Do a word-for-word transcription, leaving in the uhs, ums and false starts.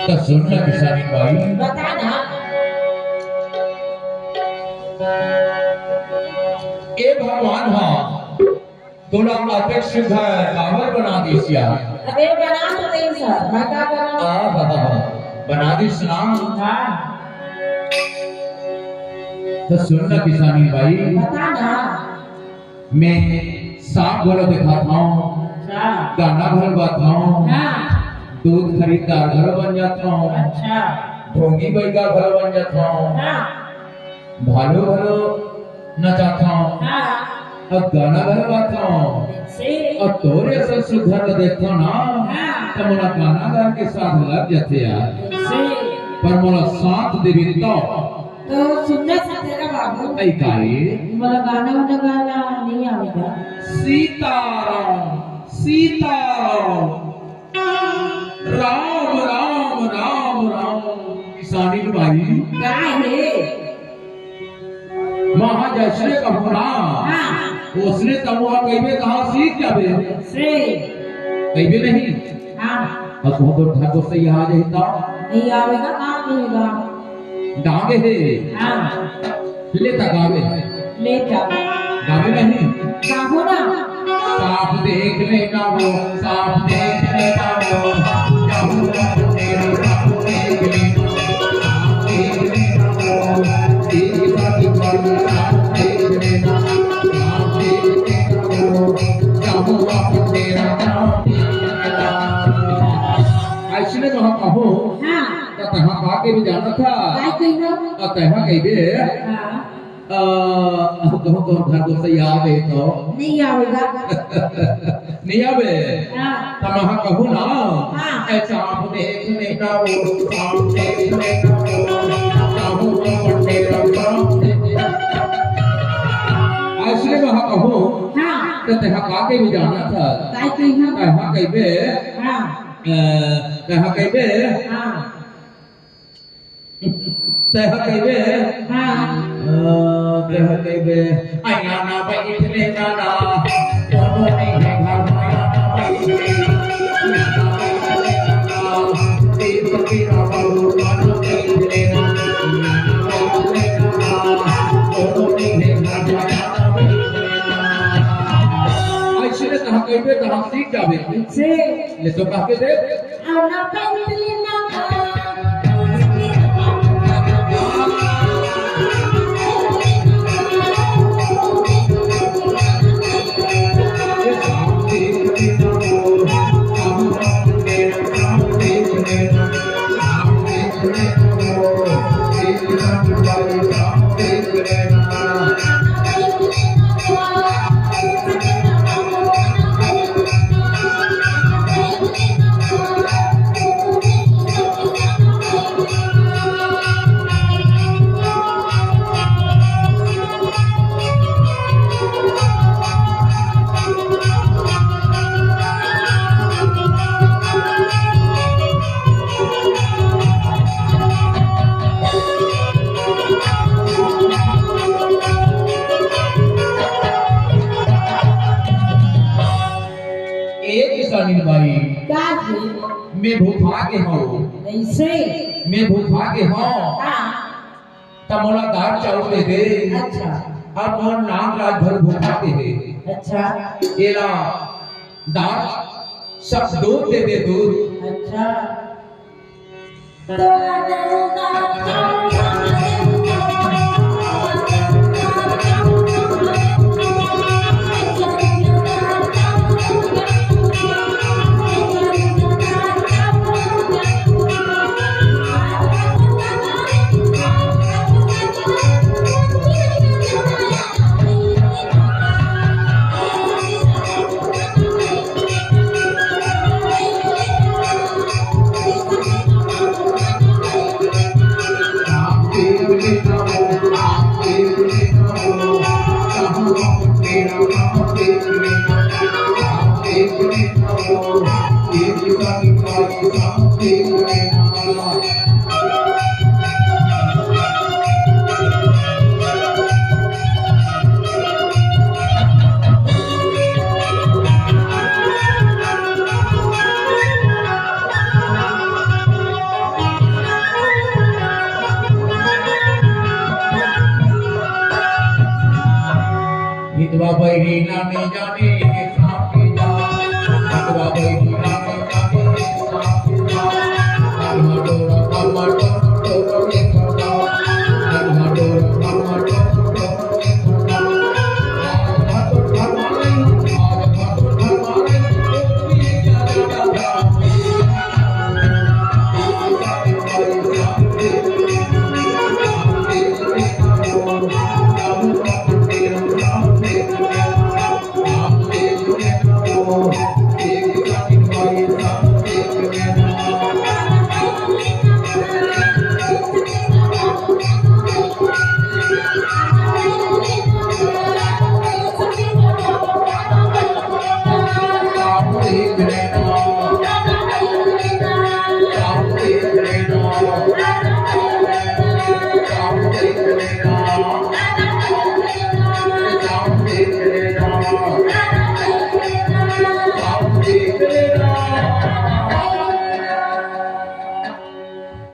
त सुन ना किसानी बाई। बता ना। ए भगवान हा तोला अतेक सुघर काबर बना दिस यार? अबे बना तो देइस, मैं का करंव? आ, बना दिस ना। हाँ। त सुन ना किसानी बाई। बता ना। मैं सांप घलो देखाथंव, अच्छा। गाना घलो गाथंव, हाँ। दूध खरीददार घलो बन जाथंव, अच्छा। ढोंगी बइगा घलो बन जाथंव, हाँ। भालू घलो नचाथंव, हाँ। अउ गाना घलो गाथंव। से। अउ तोर असन सुघर ल देखथंव ना, हाँ। त मोला गाना गाए के साथ लग जाथे यार। से। पर मोला साथ देबे तब। तो सुनना चाहते ना बाबू। ऐ काई? मोला गाना वाना गाना नहीं आवेगा। सीताराम, सीताराम। राम, राम, राम, राम। किसानी बाई। का हे? महाजय श्री कहूँ ना। हाँ। ओसने तमुहा कहिबे तहाँ सीख जाबे। से। कहिबे नहीं। हाँ। अब बहुत दूर घर को सही आ जाता। नहीं आवेगा, कहाँ कहेगा? डांगे हे। हाँ। ले त गावे। ले त। गावे नहीं। गावो ना। सांप देख लेना वो, सांप देख लेना वो। जाऊंगा तेरा सांप देख लेना। सांप देख लेना वो। एक बार, एक बार सांप देख लेना। सांप देख लेना वो। जाऊंगा तेरा सांप देख लेना। अइसने में हम कहो। हाँ। त तहाँ का के भी जाना था। काय कहिबो? त तहाँ कहिबे। हाँ। अ, कहूँ तोर घर को सही आवे तो। नहीं आवेगा। नहीं आवे? हाँ। त मैं कहूँ ना। हाँ। ऐसा आप देख लेना वो, आप देख लेना वो, कहूँ तो तेरा काम। अइसने मैं कहूँ। हाँ। त तहाँ का के भी जाना था। काय कहिबो? तहाँ कहिबे। हाँ। अ, तहाँ कहिबे। हाँ। तहाँ कहिबे। हाँ। अ, तहाँ कहिबे। आया ना बैठने जाना। कोनो नहीं है घर में आना बैठने। आना बैठने जाना। तीन पति रावण आना बैठने जाना। आना बैठने जाना। कोनो नहीं है घर में आना बैठने। अइसने तहाँ कहिबे, तहाँ सीख जाबे। से। ले तो कह के देख। ए किसानी बाई, का हे? मैं भूखा के हंव। कइसे? मैं भूखा के हंव। हाँ। त मोला दार चाउर दे दे। अच्छा। अब मोर नान रात भर भूखा के हे। अच्छा। एला दार सब दूध दे दे, दूध। अच्छा। बहिरी ला नइ जाने ये सांप के जाल, नटवा बहिरी ला नइ जाने ये सांप के जाल।